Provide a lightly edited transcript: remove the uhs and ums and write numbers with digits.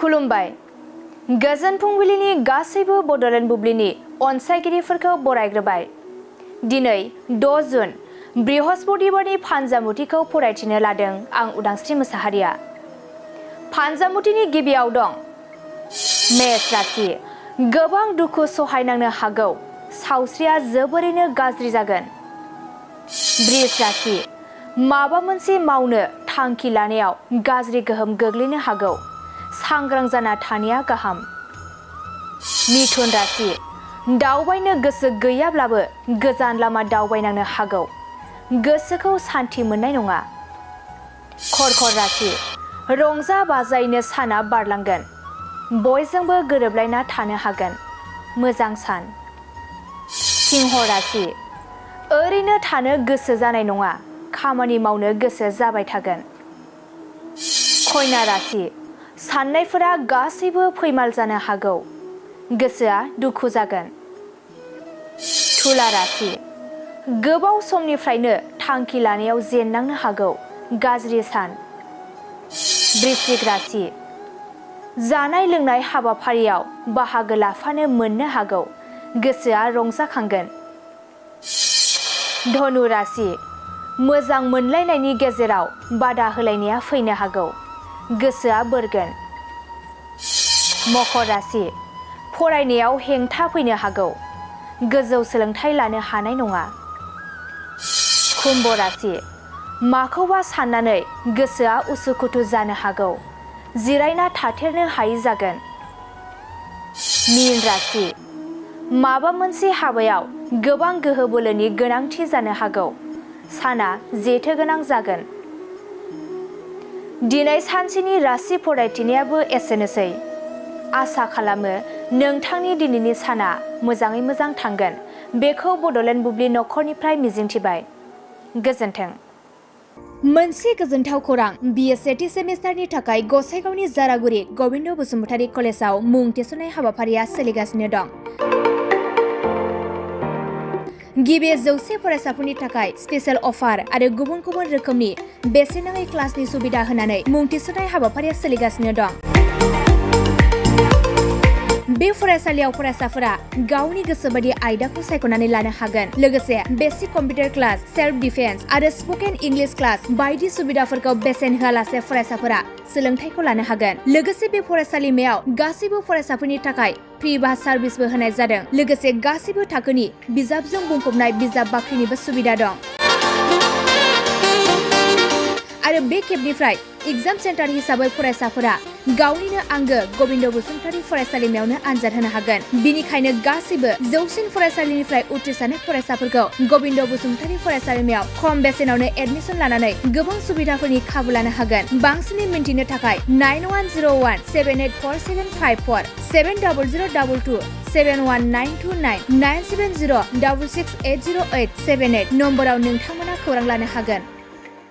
खुलुमबाय। गोजोन फुंबिलिनि गासैबो बड'लेण्ड बुब्लिनि अनसायगिरिफोरखौ बरायग्रोबाय। दिनै 6 जुन बृहस्पतिबारनि फानजामुथिखौ फरायथिनो लादों आं उदांस्रि मोसाहारिया। फानजामुथिनि गिबियाव दं मेष राशि। गोबां दुखु सहायनांनो हागौ, सावस्रिया जोबोरैनो गाज्रि जागोन। वृष राशि। माबा मोनसे मावनो थांखि लानायाव गाज्रि गोहोम गोग्लैनो हागौ, सांग्रां जाना थानाया गाहाम। मिथुन राशि। दावबायनो गोसो गैयाब्लाबो गोजान लामा दावबायनांनो हागौ, गोसोखौ सान्थि मोननाय नङा। कर्कट राशि। रंजा बाजायैनो साना बारलांगोन, बयजोंबो गोरोबलायना थानो हागोन, मोजां सान। सिंह राशि। ओरैनो थानो गोसो जानाय नङा, खामानि मावनो गोसो जाबाय थागोन। कन्या राशि। साननायफोरा गासैबो फैमाल जानो हागौ, गोसोआ दुखु जागोन। तुला राशि। गोबाव समनिफ्रायनो थांखि लानायाव जेननांनो हागौ, गाज्रि सान। वृश्चिक राशि। जानाय लोंनाय हाबाफारियाव बाहागो लाफानो मोननो हागौ, गोसोआ रंजाखांगोन। धनु राशि। मोजां मोनलायनायनि गेजेराव बादा होलायनाया फैनो हागौ, गोसोआ बोरगोन। मकर राशि। फरायनायाव हेंथा फैनो हागौ, गोजौ सोलोंथाइ लानो हानाय नङा। कुम्भ राशि। माखौबा साननानै गोसोआ उसुखुथु जानो हागौ, जिरायना थाथेरनो हायै जागोन। मीन राशि। माबा मोनसे हाबायाव गोबां गोहो बोलोनि गोनांथि जानो हागौ, साना जेथो गोनां जागोन। दिनै सानसेनि राशि फरायथिनायाबो एसेनोसै। आसा खालामो नोंथांनि दिनैनि साना मोजाङै मोजां थांगोन, बेखौ बड'लेण्ड बुब्लि नखरनिफ्राय मिजिंथिबाय। गोजोन्थों। मोनसे गोजोनथाव खौरां। BA सेथि सेमिस्टारनि थाखाय गसाइगावनि जारागुरि गबिन्द बसुमतारी कलेजाव मुं थिसननाय हाबाफारिया सोलिगासिनो दं। गिबि 100 फरायसाफोरनि थाखाय स्पेशेल अफार आरो गुबुन गुबुन रोखोमनि बेसेन नाङै क्लासनि सुबिदा होनानै मुं थिसननाय हाबाफारिया सोलिगासिनो दं। बे फरायसालियाव फरायसाफोरा गावनि गोसोबायदि आयदाखौ सायख'नानै लानो हागोन, लोगोसे basic computer class, self defence आरो स्पकेन इंलिश क्लास बायदि सुबिदाफोरखौ बेसेन होआलासे फरायसाफोरा सोलोंथाइखौ लानो हागोन। लोगोसे बे फरायसालिमायाव गासैबो फरायसाफोरनि थाखाय फ्रि बास सार्भिसबो होनाय जादों। लोगोसे गासैबो थाखोनि बिजाबजों बुंफबनाय बिजाब बाख्रिनिबो सुबिदा दं। आरो बे खेबनिफ्राय एग्जाम सेन्टार हिसाबै फरायसाफोरा गावनिनो आंगो गबिन्द बसुमतारी फरायसालिमायावनो आनजाद होनो हागोन। बिनिखायनो गासैबो जौसिन फरायसालिनिफ्राय उथ्रिसारनाय फरायसाफोरखौ गबिन्द बसुमतारी फरायसालिमायाव खम बेसेनावनो एडमिसन लानानै गोबां सुबिदाफोरनि खाबु लानो हागोन। बांसिनै मिन्थिनो थाखाय 9101 784754 7002 71929 970 66808878 नम्बराव नोंथांमोना खौरां लानो हागोन।